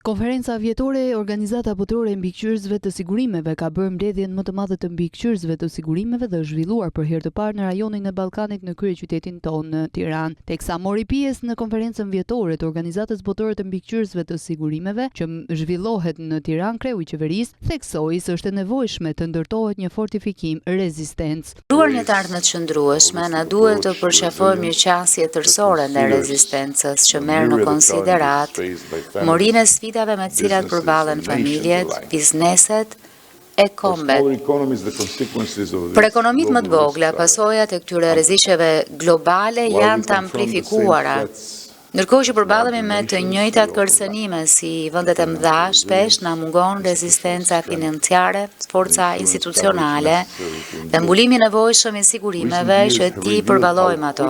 Konferenca vjetore e Organizata Botërore e Mbikëqyrësve të Sigurimeve ka bërë mbledhjen më të madhe të mbikëqyrësve të sigurimeve dhe është zhvilluar për herë të parë në rajonin e Ballkanit në kryeqytetin tonë në Tiranë. Teksa mori pjesë në konferencën vjetore të Organizatës Botërore të Mbikëqyrësve të Sigurimeve, që zhvillohet në Tiranë, kreu i qeverisë theksoi se është e nevojshme të ndërtohet një fortifikim rezistencë. Ndërtuar një të ardhme të qëndrueshme, na duhet të përqafojmë një qasje tërësore ndaj rezistencës që merr në konsideratë morinë e sfidave me të cilat përballen familjet, bizneset e kombet. Për ekonomitë më të vogla, pasojat e këtyre rreziqeve globale janë të amplifikuara. Ndërkohë që përballemi me të njëjtat kërcënime si vendet e mëdha, shpesh na mungon rezistenca financiare, forca institucionale dhe mbulimi i nevojshëm i sigurimeve që t'i përballojmë ato.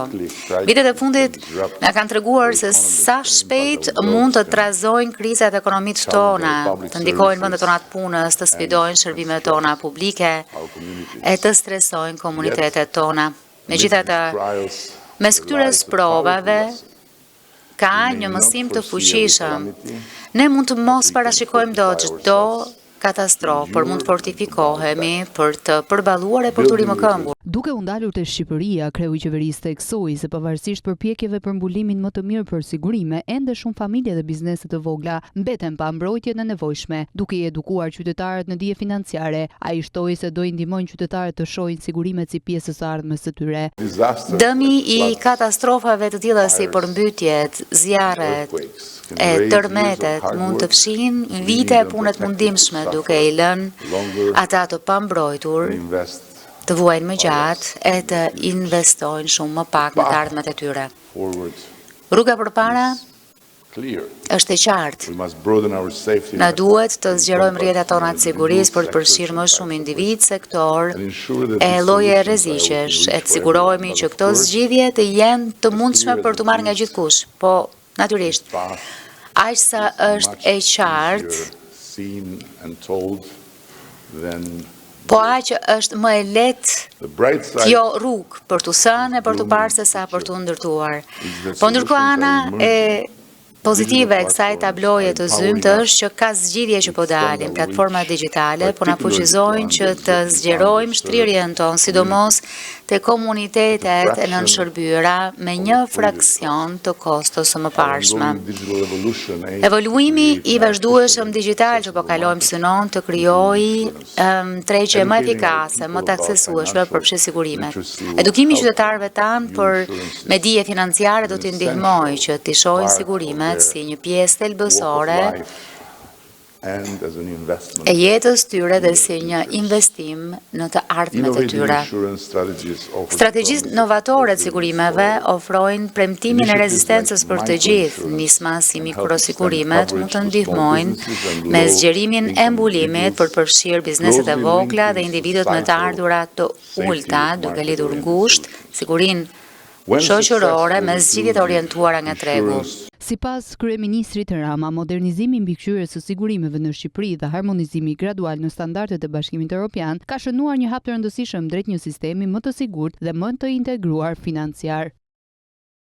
Vitet e fundit na kanë treguar se sa shpejt mund të trazojnë krizat ekonomitë tona, të ndikojnë vendet tona të punës, të sfidojnë shërbimet tona publike e të stresojnë komunitetet tona. Megjithatë, mes këtyre sprovave ka një mësim të fuqishëm. Ne mund të mos parashikojmë dot çdo katastrofë, por mund të fortifikohemi për të përballuar e për t'u rimëkëmbur. Duke u ndalur te Shqipëria, kreu i qeverisë theksoi se pavarësisht përpjekjeve për mbulimin më të mirë për sigurime, ende shumë familje dhe biznese të vogla mbeten pa mbrojtjen e nevojshme, duke i edukuar qytetarët në dije financiare. Ai shtoi se do i ndihmojnë qytetarët të shohin sigurimet si pjesë të së ardhmes së tyre. Dëmi i katastrofave të tilla si përmbytjet, zjarret e tërmetet mund të fshijnë vite pune të mundimshme duke i lënë ata të pambrojtur të vuajnë më gjatë e të investojnë shumë më pak në të ardhmet e tyre. Rruga përpara është e qartë. Na duhet të zgjerojmë rrjetat tona të sigurisë për të përfshirë më shumë individë, sektorë e lloje rreziqesh, e të sigurohemi që këto zgjidhje të jenë të mundshme për t'u marrë nga gjithkush. Po, natyrisht, aq sa është e qartë, Po aq është më e lehtë kjo rrugë për t'u thënë e për t'u parë se sa për t'u ndërtuar. Po ndërkohë ana e pozitive e kësaj tabloje të zymtë është që ka zgjidhje që po dalin, platformat digjitale po na fuqizojnë që të zgjerojmë shtrirjen tonë, sidomos te komunitetet e nënshërbyera me një fraksion të kostos së mëparshme. Evoluimi i vazhdueshëm digjital që po kalojmë synon të krijojë tregje më efikase, më të aksesueshme përfshi sigurimet. Edukimi i qytetarëve tanë për me dije financiare do t'i ndihmojë që t'i shohin sigurimet si një pjesë thelbësore e jetës tyre dhe si një investim në të ardhmet e tyre. Strategjitë novatore të sigurimeve ofrojnë premtimin e rezistencës për të gjithë. Nisma si mikrosigurimet mund të ndihmojnë me zgjerimin e mbulimit për të përfshirë bizneset e vogla dhe individët me të ardhura të ulëta, duke lidhur ngushtë sigurinë shoqërore me zgjidhjet e orientuara nga tregu. Sipas kryeministrit Rama, modernizimi i mbikëqyrjes së sigurimeve në Shqipëri dhe harmonizimi gradual në standardet e Bashkimit Europian ka shënuar një hap të rëndësishëm drejt një sistemi më të sigurt dhe më të integruar financiar.